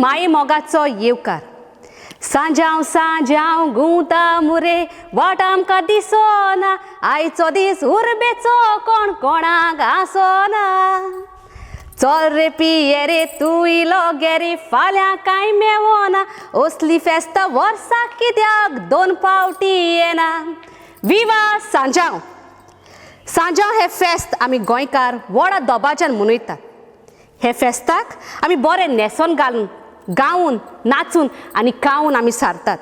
माये मोगाचो येवकार. सांजांव सांजांव गुंता मुरे वाट आमकां दिसना, आयचो दीस उर्बेचो कोण कोणाक आसना. चल रे पिये रे तूं इलो गे रे फाल्यां कांय मेवना, असली फेस्तां वर्साक कित्याक दोन फावटी येना. विवा सांजांव. सांजांव हें फेस्त आमी गोंयकार व्हडा दबाज्यान मनयतात. हे फेस्ताक आमी बरें न्हेसोन घालून गावन नाचून आनी खावन आमी सारतात.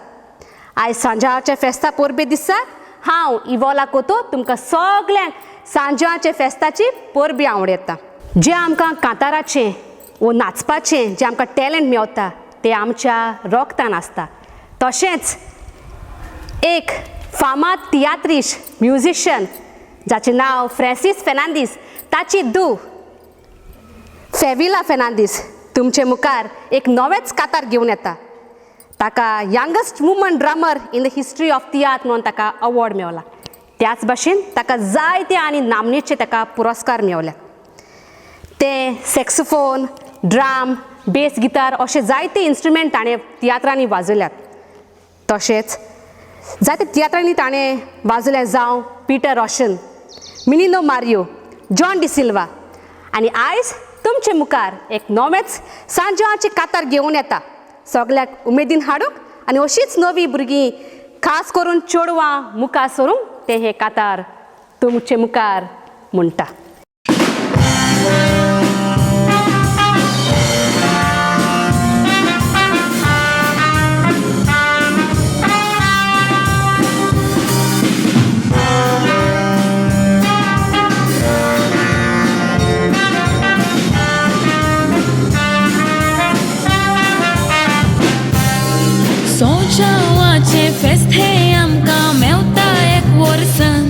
आयज सांजांवाच्या फेस्ता परबे दिसाक हांव इवोला कोतो तुमकां सगल्यांक सांजांवाच्या फेस्ताची परबी आवडटा. जें आमकां कांताराचें वो नाचपाचें जें आमकां टॅलंट मेवता तें आमच्या रोगतान आसता. तशेंच एक फामाद तियात्रीश म्युजिशियन जाचें नांव फ्रेंसीस फेर्नांदीस, ताची धूव फेविला फेर्नांदीस तुमचे मुखार एक नवेंच कातार घेवन येता. ताका youngest woman drummer in the history of tiatr म्हणून ताका अवॉर्ड मेवला. त्याच भाशेन ताका जायते आनी नामनेचे ताका पुरस्कार मेवल्यात. ते सॅक्सोफोन, ड्राम, बेस गिटार अशे जायते इन्स्ट्रुमेंट ताणें तियात्रांनी वाजयल्यात. तशेंच जायते तियात्रांनी ताणें वाजयल्या, जावं Peter Roshan, Minino Mario, John D'Silva. आनी आयज तुमचे मुखार एक नवेंच सांजांवाचें कातार घेवन येता सगल्याक उमेदीन हाडूंक आनी अशीच नवी भुरगीं खास करून चेडवां मुखार सरूंक तें हें कातार तुमचे मुखार म्हणटा. सोजावाचें फेस्त हें आमकां मेवता एक वर्सान,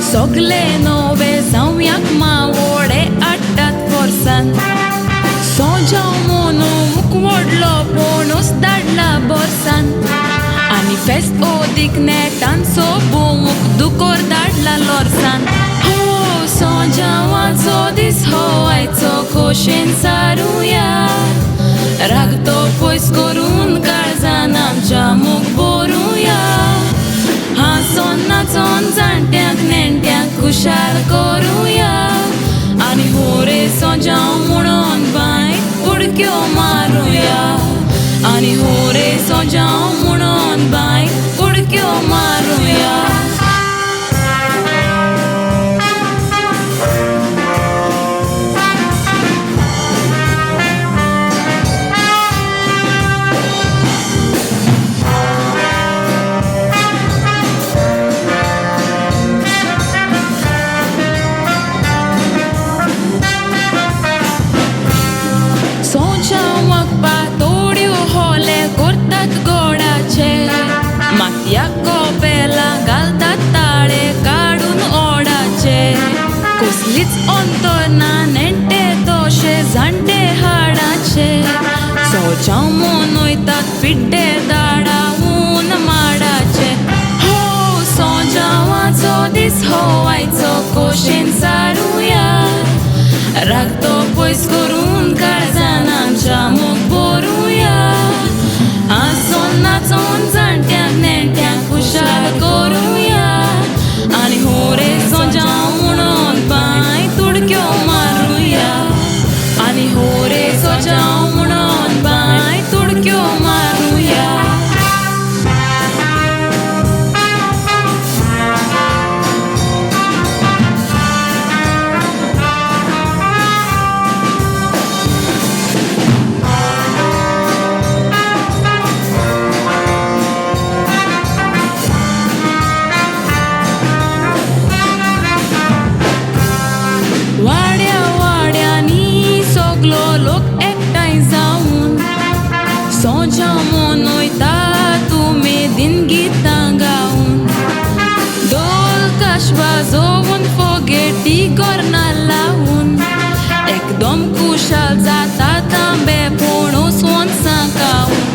सगले नवे जावयाक मावोडे आट्टात फोर्सान. सोजाव मोनो मुख व्हडलो पणूस धाडला बोर्सान, आनी फेस्त ओदीक नेटान सोबूंक दुकोर धाडला लोर्सान. हो सोजावाचो दीस हो आयचो खोशेन सारुया, राग तो पयस करून काळजान आमच्या मुख भरुया. हांसोन नाचोन जाणट्यांक नेणट्यांक खुशाल करुया, आनी हो रे सोजांव म्हणून बांय उडक्यो मारुया, आनी हो रे सोजांव म्हणून बांय उडक्यो मारुया. कसलीच अंतर ना नेणटे तशे जाणटे हाडाचे, सोजांव मनयतात पिड्डे दाडावून माडाचे. हो सोजावाचो दीस हो आयचो खोशेन सारुया, राग तो पयस करून काळजान आमच्या मुख भरुया. हांसोन नाचोन जाणट्यांक नेणट्यांक खुशाल करुया, आनी हो रे सोजांव म्हणून बांय तुडक्यो मारुया, आनी हो रे सोजांव म्हणून बांय तुडक्यो मारुया. वाड्या वाड्यांनी सगलो लोक एकठांय जावन सोजांव मनयता उमेदीन गितां गावन, धोल काश वाजोवन फोगेटी गोरना लावन, एकदम खुशाल जाता तांबे पणस वनसां खावन.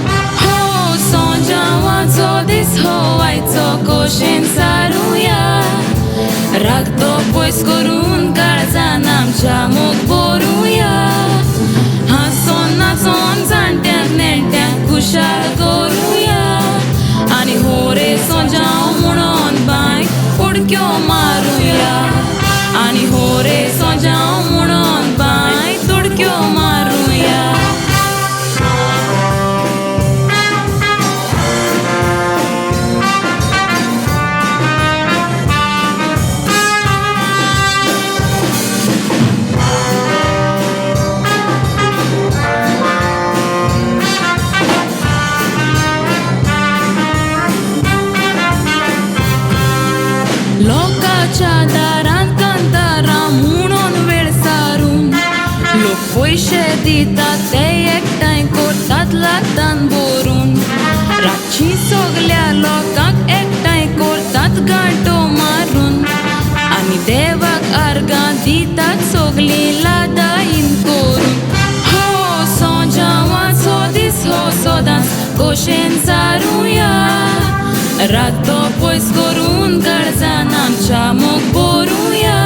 हो सोजावाचो दीस हो आयचो खोशेन सारुया, राग तो पयस करून काळजान आमच्या मुख भरुया. हांसोन नाचोन जाणट्यांक खुशाल करुया आनी हो रे सोंजाव म्हणून बांय उडक्यो मारुया आनी हो रे सोंजाव म्हणून बांय तुडक्यो मारुया. लोकांच्या दारांत कांतारां म्हणून वेळ सारून लोक पयशे दितात ते एकठांय करतात लातान भरून रातची सगल्या लोकांक एकठांय करतात गांठो मारून आनी देवाक आर्गां दितात सगलीं लादाईन करून. हो सोंजावाचो दीस हो सदांच खोशेन सारुया रात तो पयस करून काळजान आमच्या मोग भरुया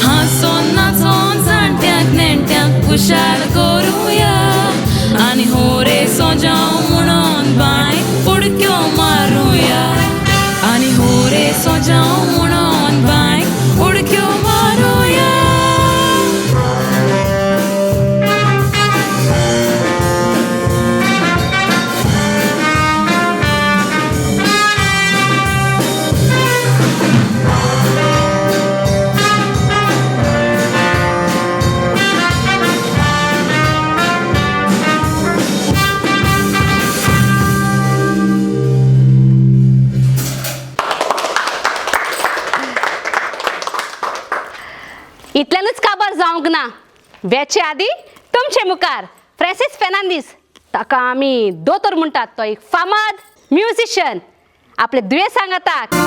हांसोन नाचोन जाणट्यांक नेणट्यांक खुशाल करुया आनी हो रे सोंजाव म्हणून बांय उडक्यो मारुया आनी हो रे सोंजाव म्हणून बांय उडक्यो मारुया. इतल्यानूच काबार जावंक ना. वेचे आदी तुमचे मुखार फ्रांसीस फेर्नांदीस, ताका आमी दोतोर म्हणटात, तो एक फामाद म्युझिशियन आपले दुयेंस सांगाताक.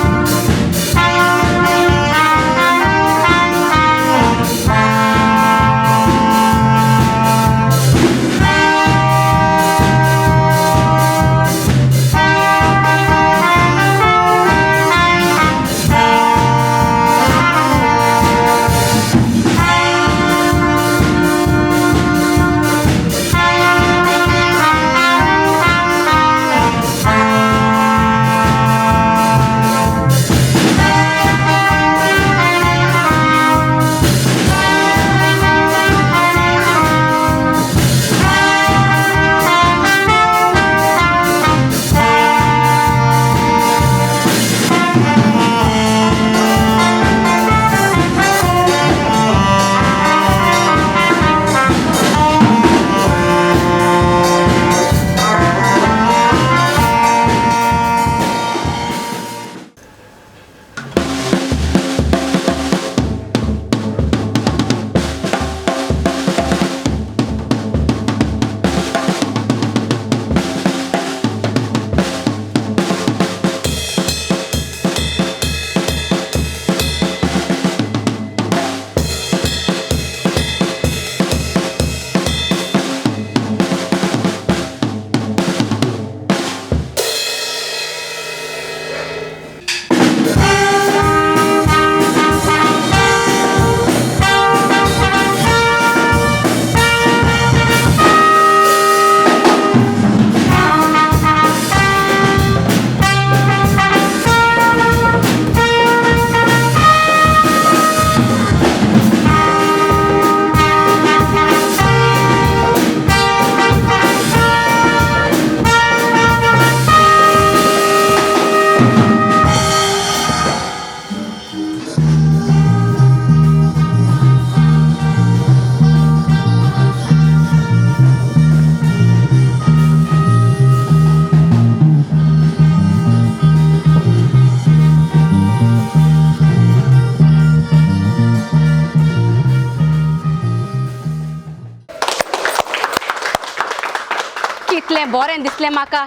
कितलें बरें दिसलें म्हाका.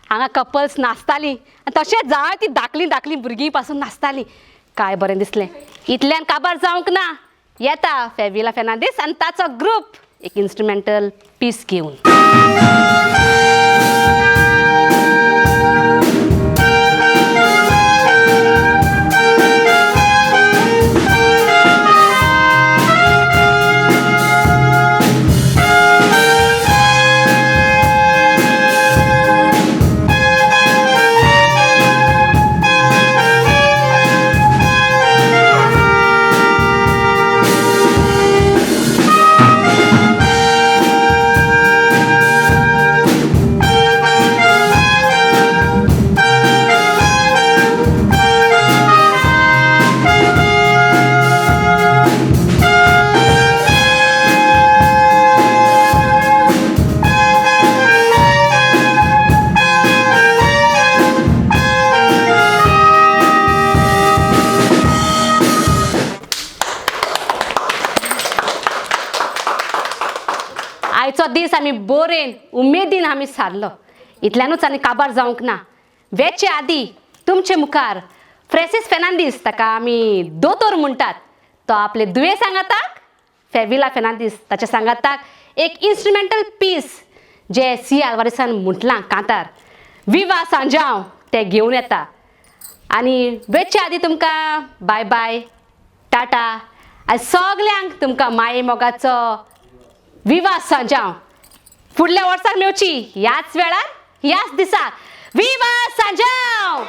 हांगा कपल्स नाचतालीं आनी तशेंच जाय ती धाकलीं धाकलीं भुरगीं पासून नाचतालीं. काय बरें दिसलें. इतल्यान काबार जावंक ना, येता फेविला फेर्नांदीस आनी ताचो ग्रूप एक इन्स्ट्रुमेंटल पीस घेवन. आयचो दीस आमी बोरेन उमेदीन आमी सारलो. इतल्यानूच आनी काबार जावंक ना. वेचे आदी तुमचे मुखार फ्रेसीस फेर्नांदीस, ताका आमी दोतोर म्हणटात, तो आपले दुयें सांगाताक फेविला फेर्नांदीस ताच्या सांगाताक एक इन्स्ट्रुमेंटल पीस जे सी आल्वारीसान म्हटलां कांतार विवा सांजांव ते घेवन येता. आनी वेचे आदी तुमकां बाय बाय टाटा आनी सगल्यांक तुमकां माये मोगाचो विवा सांजांव. फुडल्या वर्साक मेवची ह्याच वेळार ह्याच दिसा. विवा सांजांव.